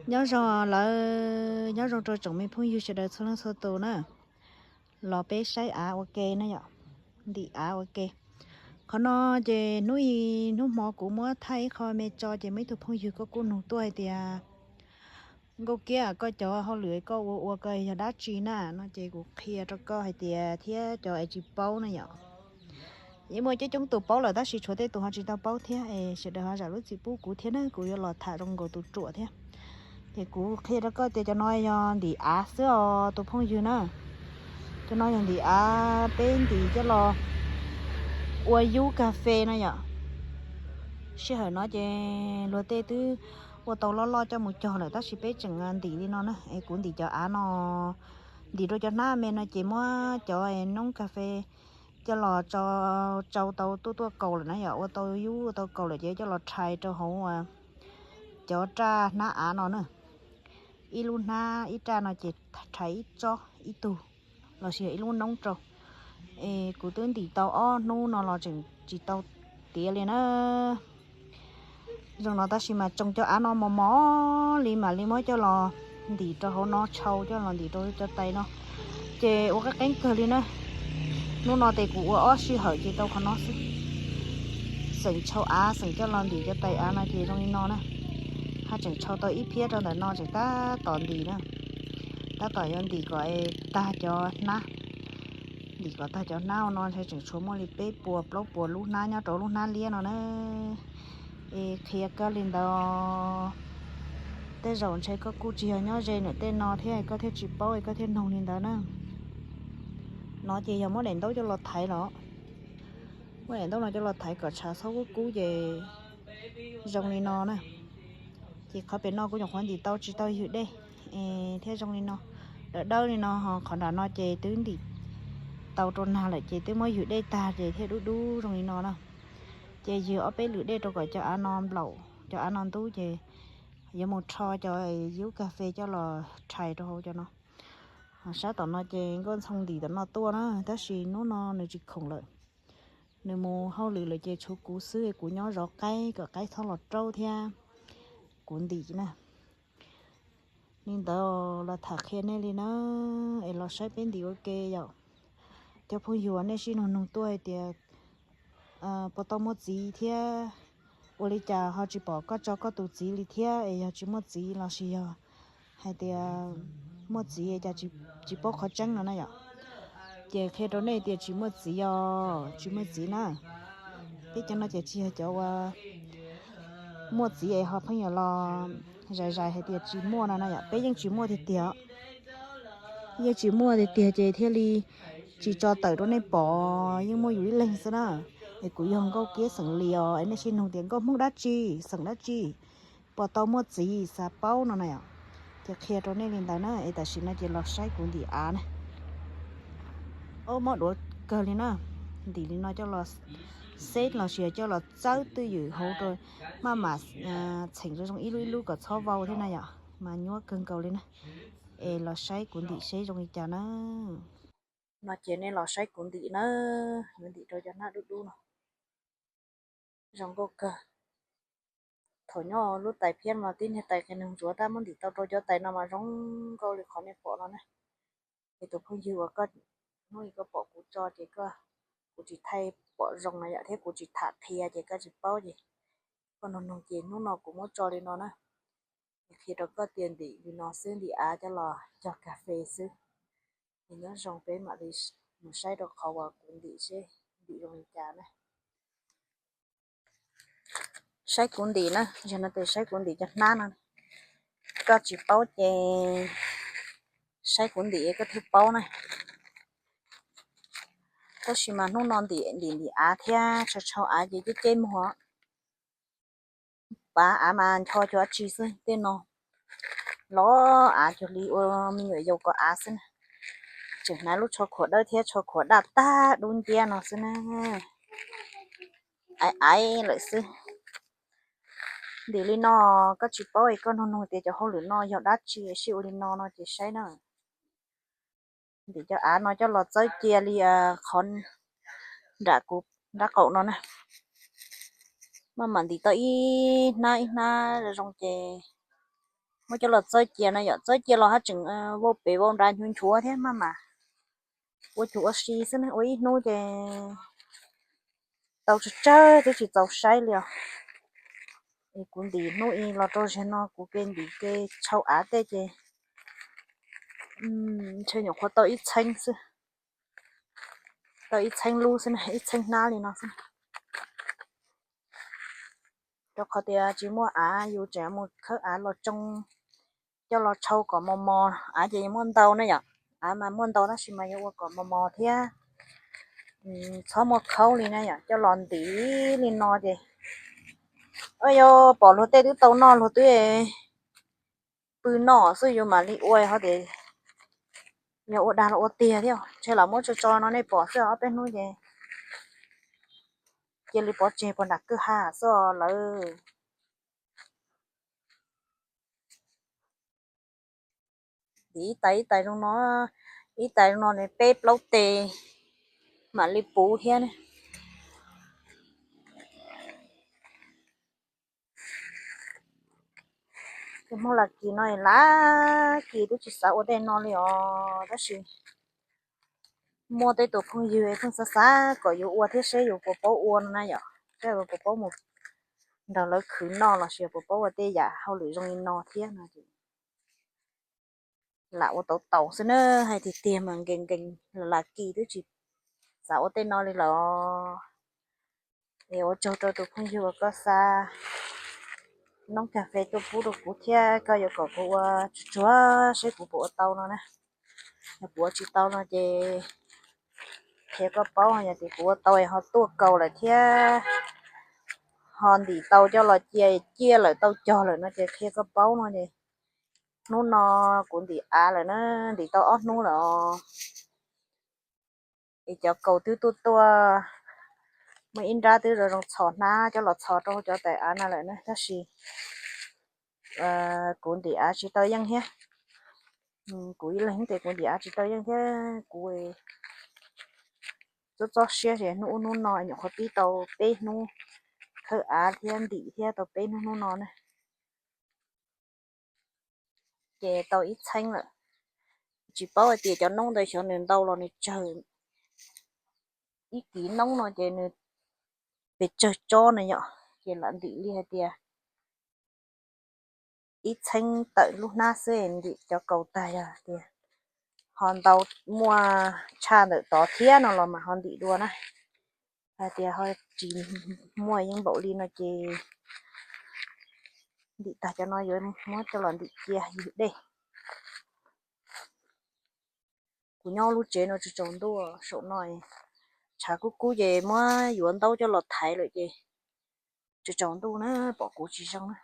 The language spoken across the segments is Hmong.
Nyob zoo lawm, nyob zoo rau tsoom me phooj ywg sawv daws txhua leej txhua tus na. Los peb saib av ua ke na yom, ntim av ua ke. Qhov no ces hnub hnub hmo kuv muab thaij ib qho me tso ces muaj ib tug phooj ywg koj kuj nug tuaj hais tias Nkauj Kiab, koj cov hauj lwm koj ua ua ko yog dab tsi na no ces kuv qhia rau koj hais tias thiab cov es tsis paub na yom. Yeej muaj coob coob tus paub lawm tab sis tshuav tej tus ho tsis tau paub thiab es sawv daws ho zam lub txim pub kuv thiab na, kuv yuav los tham zoo nkaus tus ruam thiab. Ces kuv qhia rau koj tias cov no yog ntim av xwb os tus phooj ywg na. Cov no yog ntim av peb ntim coj los ua yub kas fes no yom. Sij hawm no ces luag tej twb ua tau loj loj coj mus cog lawm tab sis peb tseem ntim li no na. Es kuv ntim cov av no, ntim rau cov hnab me no ces muab cov noob kas fes coj los tsau tau tuaj tuaj kaus lawm na yom, ua tau yub ua tau kaus lawm ces coj los rhais rau hauv cov raj hnab av no na. Ib lub hnab ib raj no ces rhais ib tsob ib tug lossis yog ib lub noob rau. Es kuv twb ntim tau ob hnub no los tseem tsis tau tiav li na. Zoo no tab sis mas tsoo cov av no mos mos li mam li muab coj los ntim rau hauv no, tshau coj los ntim rau cov tais no. Ces ua qeeb qeeb kawg li na. Hnub no ces kuv ua ob sij hawm ces tau qhov no xwb. Xeem tshau av, xeem coj los ntim cov tais av no ces zoo li no na. Haj tseem tshau tau ib phiab rau ntawm no tseem tab tom ntim na. Tab tom yuav ntim kom tag cov hnab. Ntim kom tag cov hnab no ntshe tseem tshuav muaj li peb puas plaub puas lub hnab nyob rau lub hnab liab no na. Es qhia koj li ntawd, tej zaum ntshe koj kuj tsis yog nyob ze ntawm tej no thiab koj thiaj tsis paub es koj thiaj nug li ntawd na. No ces yog muab daim ntaub coj los thaiv los, muab daim ntaub no coj los thaiv kom tshav txhob kub kub ces zoo li no na. Ces qhov pem no kuv nyuam qhuav ntim tau tsis tau ywg dej thiab zoo li no, dawb dawb li no. Qhov nram no ces twb ntim tau rau nag lawm ces twb muab ywg dej tag ces thiaj dub dub zoo li no na. Ces ywg ob peb lwm dej rau kom cov av no nplaum, cov av no ntub ces yuav mus rho cov yub kas fes coj los rhais rau hauv cov no. Sab tom no ces Nkauj Ntxhoo ntim tom no tuaj na, tab sis hnub no nws tsis khoom lawm. Nws mus hauj lwm lawm ces tshuav kuv xwb, kuv nyob zov qaib kom qaib txhob los raub thiab kuv ntim na. Li ntawd los tham qhia nej li na, es los saib peb ntim ua ke yom. Cov phooj ywg nej sib nug nug tuaj hais tias puas tau muaj txiv thiab, ua li cas ho tsis pom koj tso koj tus txiv li thiab, es yog tsis muaj txiv lossis yog hais tias muaj txiv cas tsis paub qhov tseeb no na yom. Ces qhia rau nej tias tsis muaj txiv os, tsis muaj txiv na. Peb cov no ces tsis yog cov uas muaj txiv es ho pheej yuav los zais zais hais tias tsis muaj no na yom, peb yeej tsis muaj tiag tiag. Yeej tsis muaj tiag tiag ces thiaj li tsis tso tawm rau nej pom, yeej muaj yus ib leeg xwb na. Es kuv yog Nkauj Kiab xeem Lis os, es nej sib nug tias Nkauj Hmoob dab tsi, xeem dab tsi, puas tau muaj txiv xav paub no na yom. Ces qhia rau nej li ntawd na, es tam sim no ces los saib kuv ntim av na. Ob, mob duav kawg li na. Ntim li no coj los xeb lossis coj los txawb twj ywm hauv rau maj mam txheem zoo zoo ib lub ib lub kom txhob vau thiab na yom, mas nyuaj kawg nkaus li na. Es los saib kuv ntim seb zoo li cas na. No ces nej los saib kuv ntim na, yuav ntim rau cov hnab dub dub no. Zoo nkauj kawg. Thaum nyob lub tais phiab mas tib niag tais qia nug ntsuav tab muab ntim tau rau cov tais no mas zoo nkauj li qhov nej pom no na. Es tus phooj ywg uas koj, hnub ib koj pom kuv tso ces koj, kuv tsis thaij pom zoo na yom, thiab kuv tsis tham qhia ces koj tsis paub ces koj nug nug ces hnub no kuv muab tso li no na. Qhia rau koj tias ntim li no xwb, ntim av coj los cog kas fes xwb. Es nyob zoo peb mam li mus saib rau qhov uas kuv ntim seb ntim zoo li cas na. Saib kuv ntim na, zaum no tes saib kuv ntim cov hnab no. Koj tsis paub ces saib kuv ntim koj thiaj paub na. Tab sis mas hnub no ntim ntim ntim av thiab tshau tshau av ces ceb ceb muag. Pav av mas ncho cuag dab tsi xwb, tej no los av cuag li ua me nyuam yaus kov av xwb na. Tseem hnav lub tsho khuam dawb thiab tsho khuam daj tag dub nciab no xwb na. Aiv aiv lawm xwb. Ntim li no, koj tsis paub es koj nug nug tias cov hauj lwm no yog dab tsi sij ua li no no ces saib na. Ntim cov av no coj los txawb cia li qhov nram kuv nrab qaum no na. Maj mam ntim tau ib hnab ib hnab zoo ces Muab coj los txawb cia no yom, txawb cia los haj tseem vau pem vau nrad nchuav nchuav thiab maj mam ua cuv ua si xwb na, ua ib hnub ces tau tsawg tsawg twb tsis txaus saib li os. Es kuv ntim hnub ib los rau ziag no kuv ke ntim ke tshau av tej ces ntshe nyuam qhuav tau ib txheeb xwb, tau ib txheeb lub xwb, ib txheeb hnab li no xwb. Rau qhov tias tsis muaj av, yus tseem mus khawb av los tsoo, coj los tshau kom mos mos. Av ces yuav muaj ntau na yom, av mas muaj ntau tab sis mas yuav ua kom mos mos thiab txhob muaj khaub li na yom, coj los ntim li no ces, o, yog pom luag tej twb tau noj, luag twb pw noj xwb, yus mam li ua ho tias yog ua dag los ua tiag thiab. Ntshe lam muab tso tso no nej pom xwb, ob peb hnub ces cia li pov tseg puag nram kwj ha xwb lawm. Ib tais ib tais zoo no, ib tais zoo no nws peb plaub tes mam li puv thiab ne. Hmoob Las Kis no Las Kis twb tsis xav ua tej no li os, tab sis muaj tej tus phooj ywg pheej xav xav kom yus ua thiab seb yus puas paub ua no na yom, seb yus puas paub mus nrog lawv khwv noj los sis puas paub ua tej yam hauj lwm zoo li no thiab no ces lam ua tau tau xwb na, hais tiag tiag mas nkees nkees Las Kis twb tsis xav ua tej no li lawm. Es ua tsaug rau tus phooj ywg uas koj xa noob kas fes tuaj pub rau kuv thiab koj yuav kom kuv ua tsuag tsuag seb kuv puas ua tau no na. Yog kuv ua tsis tau no ces qhia koj paub, yog tias kuv ua tau es ho tuaj kaus lawm thiab ho ntim tau coj los cia ciaj lawm tau cog lawm no ces qhia koj paub no ces. Hnub no kuv ntim av lawm na, ntim tau ob hnub lawm os. Es cov kaus twb tuaj tuaj, muaj ib nrab twb zoo zoo txhos hnab coj los txhos rau cov tais av na lawm na, tab sis kuv ntim av tsis tau yeej thiab. Kuv ib leeg tes kuv ntim av tsis tau yeej thiab, kuv txob txob siab ces hnub ub hnub no nyuam qhuav pib tau peb hnub khawb av thiab ntim thiab tau peb hnub hnub no na. Ces tau ib txheeb lawm. Tsis paub hais tias cov noob ntawd xyov nws ntau los nws tsawg. Ib kiv noob no ces nws pes tsawg tsob na yom, ces lam ntim li hais tias ib txheeb tawm lub hnab xwb, ntim cov kaus tag yog tias ho ntau muaj tshaj ntawm tod thiab no los mas ho ntim dua na. Hais tias ho tsis muaj yeej npaum li no ces ntim tag cov no yuav muab coj los ntim cia ywg dej. Kuv nyob lub tsev no tsis tsaus ntuj, saum no tshav kub kub ces muab yuav ntaub coj los thaiv lawm ces tsis tsaus ntuj na, pom kuv tsis zoo na.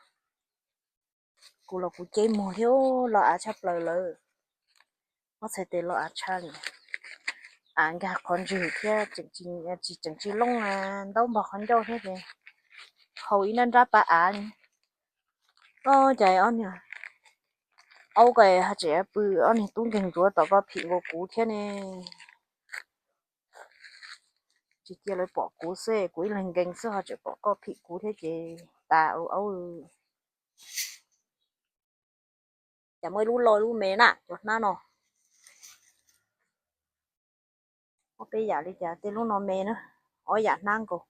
Kuv los kuv ceb muag thiab, los av tshaj plaws lawm. Muab txhais tes los av tshaj li. Av nkag qhov ntswg thiab, tseem tsis looj, ntaub npog qhov ncauj thiab ces haus ib nrab nrab pab av. Ob cas ob niag, aub ko ha tseem pw, ob niag tub nkeeg ntsuav tom ko phim nkaus kuv thiab ne. Tsis cia lawv pom kuv xwb, kuv ib leeg nkees xwb ho tseem pom koj phim kuv thiab ces tas aub. Cas muaj ib lub loj lub me na cov hnab no. Ob peb yam li cas tej lub no me na, ob yam hnab nkaus.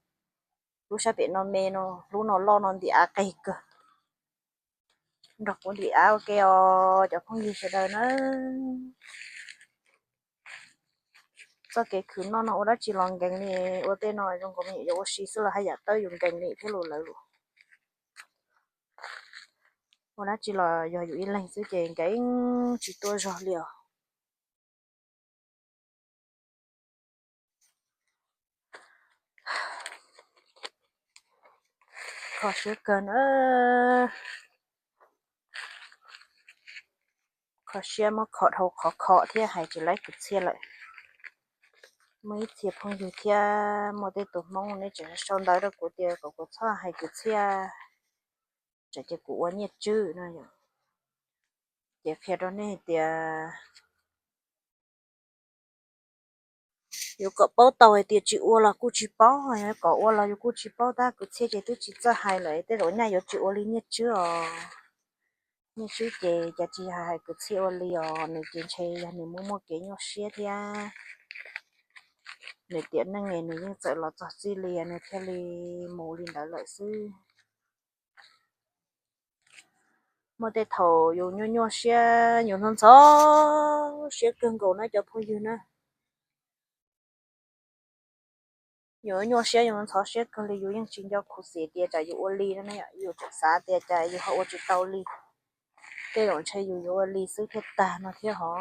Lub sab pem no me no, lub no loj no ntim av qeg kawg. Nrog kuv ntim av ua ke os cov phooj ywg sawv daws na. Txoj kev khwv noj no ua dab tsi los nkees li, ua tej no zoo nkaus me nyuam yaus ua si xwb los haj yam tawb yus nkees li thiab los lawv lus. Ua dab tsi los yog yus ib leeg xwb ces nkees tsis tuaj zog li os. Kho siab kawg na. Kho siab muab kho dhau qhov kho thiab hais tsis laib kwv txhiaj lawm. Muaj ib txhia phooj ywg thiab muaj tej tus Hmoob neb tseem sau ntawv rau kuv tias kom kuv txhob hais kwv txhiaj, tsam ces kuv ua nyiaj tswb no yom. Ces qhia rau nej hais tias yuav kom paub tau hais tias tsis ua los kuj tsis paub, yuav kom ua los yus kuj tsis paub tab, kwv txhiaj ces twb tsis txawj hais lawm, tej zaum nyaj yuav tsis ua li nyiaj tswb os. Nyiaj tswb ces cas tsis hais kwv txhiaj ua li os, nws ces ntshe yog nws muaj muaj kev nyuaj siab thiab. Nws tiam neej nws yeej txawm los txog txij li nws thiaj li mus li ntawd lawm xwb. Muaj tej thaum yus nyuaj nyuaj siab, yus ntxhov ntxhov siab kawg nkaus na cov phooj ywg na. Yus nyuaj siab yus ntxhov siab kawg li yus yeej tsis nco khuv xim tias tsam yus ua li no ne, yus tseem xav tias cas yus ho ua tsis tau li. Tej zaum ntshe yus yuav ua li xwb thiaj tag no thiab hov.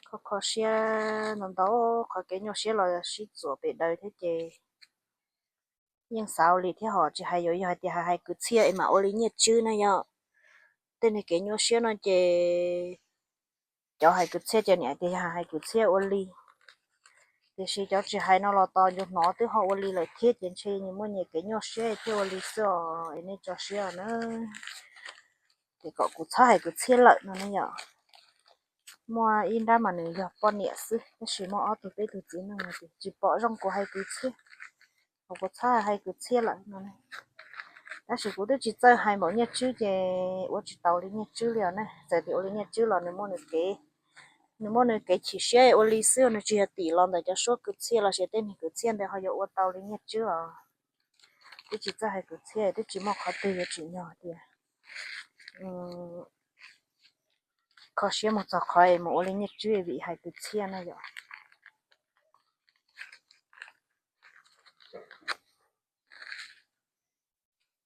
Kho kho siab ntau ntau, qhov kev nyuaj siab los sib txuas pem daws thiab ces yeej xav ua li thiab hos. Tsis hais yuav yog hais tias hais kwv txhiaj es mam ua li nyiaj tswb na yog. Tej niag kev nyuaj siab no ces cov hais kwv txhiaj ces niam tias yog hais kwv txhiaj ua li, tiam sis cov tsis hais no los tos ncuav hnov twb ho ua li lawm thiab ces ntshe nyias muaj nyias kev nyuaj siab thiaj ua li xwb os, es nej tso siab na. Ces kom kuv txhob hais kwv txhiaj lawm no ne yom. Muaj ib nrab mas nws yog poj niam xwb tab sis muaj ob tug peb tug txiv neej no ces tsis pom zoo kuv hais kwv txhiaj, kuv txhob hais kwv txhiaj lawm no. Tab sis kuv twb tsis txawj hais npaum nyiaj tswb ces ua tsis tau li nyiaj tswb li os ne. Txawm tias ua li nyiaj tswb los nws muaj nws kev, nws muaj nws kev chim siab ua li xwb, nws tsis yog tim los ntawm cov suab kwv txhiaj los sis tej niag kwv txhiaj ntawd ho yuav ua tau li nyiaj tswb os. Twb tsis txawj hais kwv txhiaj, twb tsis muaj qhov twg yuav tsim nyog tias kho siab mus txog qhov es mus ua li nyiaj tswb vim hais kwv txhiaj na yom.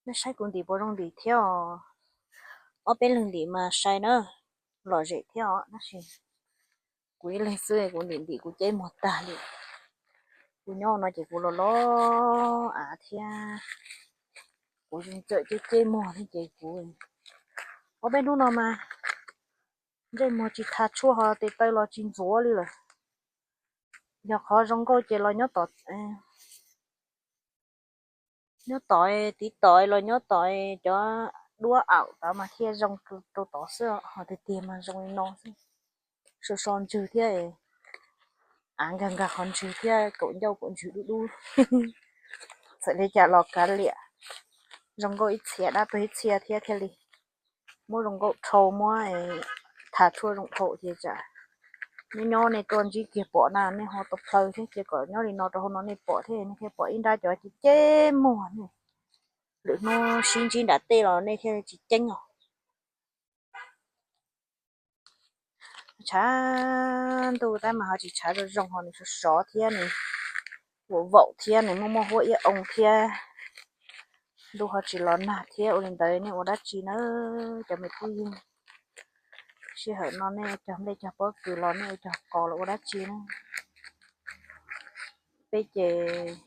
Nej saib kuv ntim puas zoo ntim thiab os. Ob peb leeg ntim mas sai na, lom zem thiab os tab sis kuv ib leeg xwb kuv ntim ntim kuv ceb muag tag li. Kuv nyob no ces kuv los los av thiab kuv txawm ceb ceb muag thiab ces kuv ob peb hnub no mas ntsej muag tsis tha tshuaj ho tes taw los tsis ntxuav li lawm. Yog qhov zoo nkauj ces los nyob tom, nyob tom tiv tom los nyob tom cov duab aum tod mas thiaj zoo rau tod xwb, ho tiag tiag mas zoo li no xwb. So so ntswg thiab, av nkag nkag qhov ntswg thiab kaum ncauj kaum ntswg dub dub. Txawm li cas los kav liam, zoo nkauj ib txhia dab tuag ib txhia thiab thiaj li muab zoo nkauj dhau, muab tha tshuaj zoo dhau ces tsam nyob nyob nej tuaj ntsib kiag pom na nej ho tau plhaw thiab, ces kom nyob li no rau hauv no nej pom thiab nej thiaj pom ib nrab cov ceb ceb muag ne. Lwm hnub sib ntsib nram tej los nej thiaj tsis ceeb os. Tshav ntuj tab mas ho tsis tshav zoo zoo ho nws sov sov thiab nws vaum vaum thiab nws muaj muaj huab iab oo thiab. Ntuj ho tsis los nag thiab ua li ntawd nej ua dab tsi na cov me phooj ywg? Sij hawm no nej cog nplej cog pob kws los nej ua cog qos los ua dab tsi na? Peb ces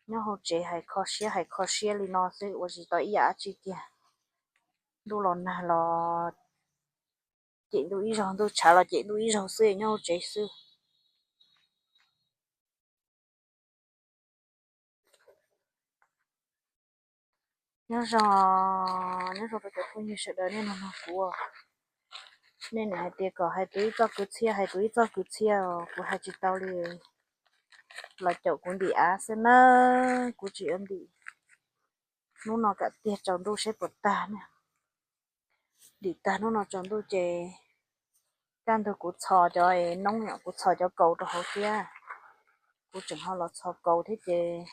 nyob hauv tsev hais kho siab hais kho siab li no xwb ua tsis tau ib yam dab tsi kiag. Ntuj los nag los cem ntuj ib zaug, ntuj tshav los cem ntuj ib zaug xwb, nyob hauv tsev xwb. Nyob zoo, nyob zoo rau cov phooj ywg sawv daws nej mloog kuv. Nej niam hais tias kom hais tus ib txoj kwv txhiaj, hais tus ib txoj kwv txhiaj os, kuv hais tsis tau li. Los caum kuv ntim av xwb nawb, kuv tsis ua ntim. Hnub no kam tiag tsaus ntuj seb puas tag na. Ntim tag hnub no tsaus ntuj ces kaj ntug kuv txhos cov noob, kuv txhos cov kaus rau hauv thiab. Kuv tseem ho los txhos kaus thiab ces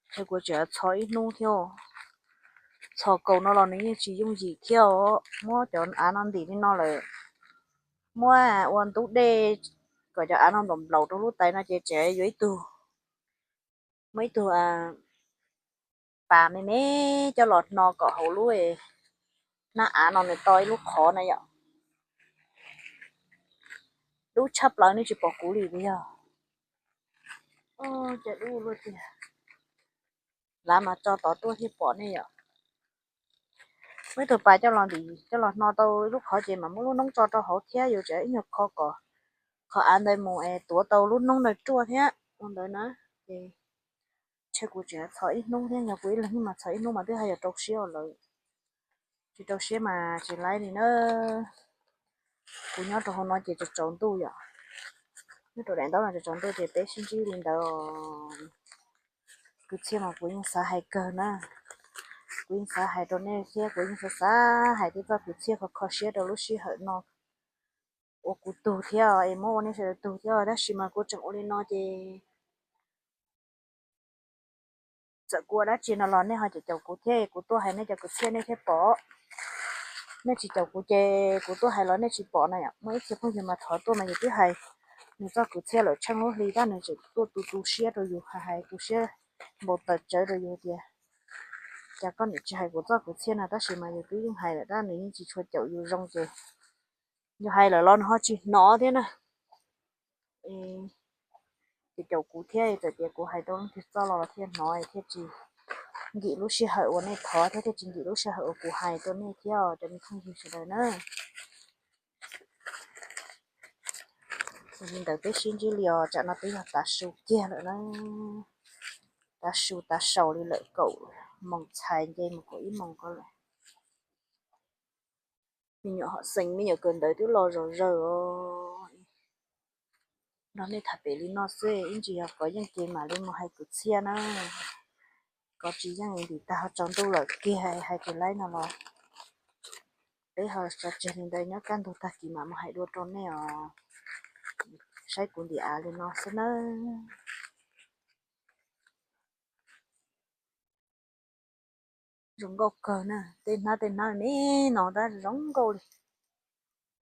ntshe kuv tseem txhos ib hnub thiab. Txhos kaus no los nws yeej tsis yooj yim thiab os. Muab cov av no ntim li no lawm, muab ua ntub dej kom cov av no nplaum nplaum rau lub tais no ces tseem yuav ib tug, muaj ib tug pas me me coj los hno kom hauv lub hnab av no nws to ib lub qhov na yom. Dub tshaj plaws nej tsis pom kuv li puas yog? Cas dub luaj tiag. Lav mas tso tod tuaj thiaj pom nej yom. Muaj ib tug pas coj los ntim coj los hno tau ib lub qhov ces mam muab lub noob tso rau hauv thiab yus tseem ib nyuag kho kom qhov av ntawd mus es tuav tau lub noob ntawd ruaj thiab ua ntawd na. Ces ntshe kuv tseem txhos ib hnub thiab, yog kuv ib leeg mas txhos ib hnub mas twb haj yam rau siab lawm. Tsis rau siab mas tsis laib li na. Kuv nyob rau hauv no ces tsaus tsaus ntuj yom. Nyob rau daim ntaub no tsaus ntuj ces peb sib ntsib li ntawd. Kwv txhiaj mas kuv yeej xav hais kawg na, kuv yeej xav hais rau nej thiab kuv yeej xav xav hais tej txoj kwv txhiaj kho kho siab rau lub sij hawm no uas kuv tug thiab es muab ua nej sawv daws tug thiab, tab sis mas kuv tseem ua li no ces txawm kuv ua dab tsi no los nej ho caum caum kuv thiab, kuv tuaj hais nej cov kwv txhiaj nej thiaj pom. Nej tsis caum kuv ces kuv tuaj hais los nej tsis pom na. Muaj ib txhia phooj ywg mas thov tuaj mas yus twb hais nws txoj kwv txhiaj lawm tsheej lub hli tab nws tseem tuaj tu tu siab rau yus, hais tu siab npau taws tsawv rau yus tias cas koj niam tsis hais kuv txoj kwv txhiaj no, tab sis mas yus twb yeej hais lawm tab nws yeej tsis tshua caum yus zoo ces yus hais lawm los nws ho tsis hnov thiab na. Ces caum kuv thiab, txawm tias kuv hais tau leej twg txoj los thiaj hnov thiaj tsis nkim lub sij hawm uas nej thov thiab thiaj tsis nkim lub sij hawm uas kuv hais rau nej thiab cov me phooj ywg sawv daws na. Li ntawd peb sib ntsib li os, tsam no twb yog tav su kiag lawm na. Tav su tav saus li lawm, kaum moos txhais nce mus kaum ib moos ko lawm. Me nyuam hom xeem me nyuam kawm ntawv twb los zom zaws os. Nrog nej tham pem li no xwb, ib ntsis yog kov yeej ces mam li mus hais kwv txhiaj na. Kov tsis yeej ntim tag ho tsaus ntuj lawm kiag hais tsis laib no los peb ho tso tseg li ntawd, nyob kaj ntug tag kis mam mus hais dua rau nej os. Saib kuv ntim av li no xwb nawb. Zoo nkauj kawg na, tej hnab tej hnab me no tab zoo nkauj li.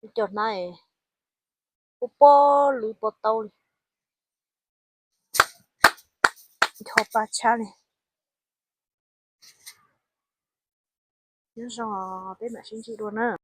Ib co hnab es pob pob lwv pob taub li, ncho paj tshab li. Nyob zoo, peb mam sib ntsib dua na.